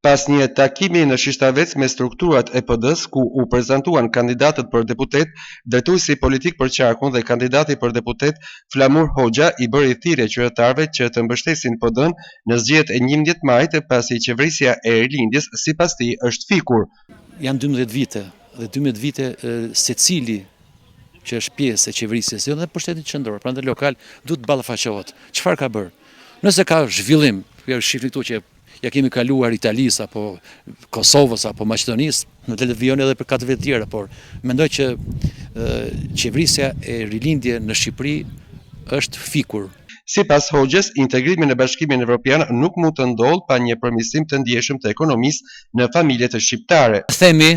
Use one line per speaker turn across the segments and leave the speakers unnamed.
Pas një takimi në Shishtavec me strukturat e PD-së ku u prezantuan kandidatët për deputet, drejtuesi politik për qarkun dhe kandidati për deputet Flamur Hoxha i bëri thirrje qytetarëve që të mbështesin PD-në në zgjedhjet e 11 majit pasi qeverisja e Rilindjes sipas tij është fikur.
Janë 12 vite dhe 12 vite secili që është pjesë e qeverisjes, jo dhe pushtetit qendror, prandaj lokal duhet të ballafaqohet. Çfarë ka bërë? Nëse ka zhvillim, ju shihni këtu që ja kemi kaluar Italisë apo Kosovës apo Maqedonisë, në të vijojnë edhe për 4 vjet tjera, por mendoj që qeverisja e rilindje në Shqipëri është fikur.
Sipas Hoxhës, integrimi në Bashkimin Evropian nuk mund të ndodhë pa një përmirësim të ndjeshëm të ekonomisë në familjet shqiptare.
Themi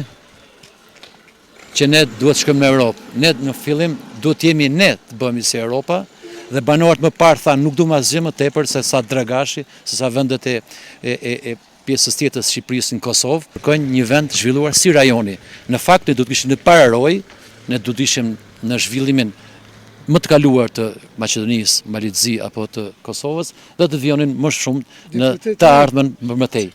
që ne duhet të shkojmë në Europë. Ne në fillim duhet të jemi ne të bëhemi si Europa dhe banorët më parë thanë nuk duam asgjë më tepër se sa Dragashi, se sa vendet e e e, e pjesës tjetër të Shqipërisë në Kosovë, kërkojnë një vend të zhvilluar si rajoni. Në fakt ne duhet të ishim në pararojë, ne duhet të ishim në zhvillimin më të kaluar të Maqedonisë, Malit Zi apo të Kosovës dhe të vijonin më shumë në të ardhmen më më tej.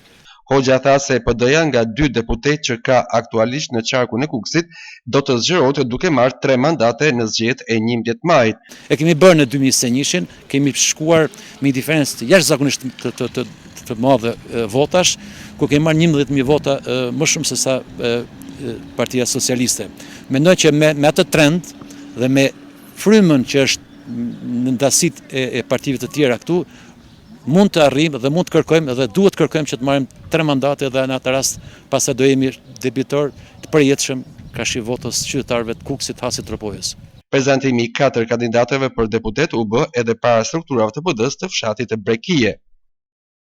Hoxha tha se PD-ja nga dy deputetë që ka aktualisht në qarkun e Kukësit do të zgjerohet duke marrë tre mandate në zgjedhjet e 11 majit.
E kemi bërë në 2021-shin, kemi shkuar me një diferencë të jashtëzakonisht të të të të madhe votash, ku kemi marrë 11.000 vota më shumë se sa Partia Socialiste. Mendoj që me me atë trend dhe me frymën që është në ndasitë e, e partive të tjera këtu, mund të arrijmë dhe mund të kërkojmë dhe duhet të kërkojmë që të marrim tre mandate dhe në atë rast pastaj do jemi debitor të përjetshëm karshi votës qytetarëve të Kukësit, Hasit, Tropojës.
Prezantimi i katër kandidatëve për deputet u bë edhe para strukturave të PD-së të fshatit Brekije.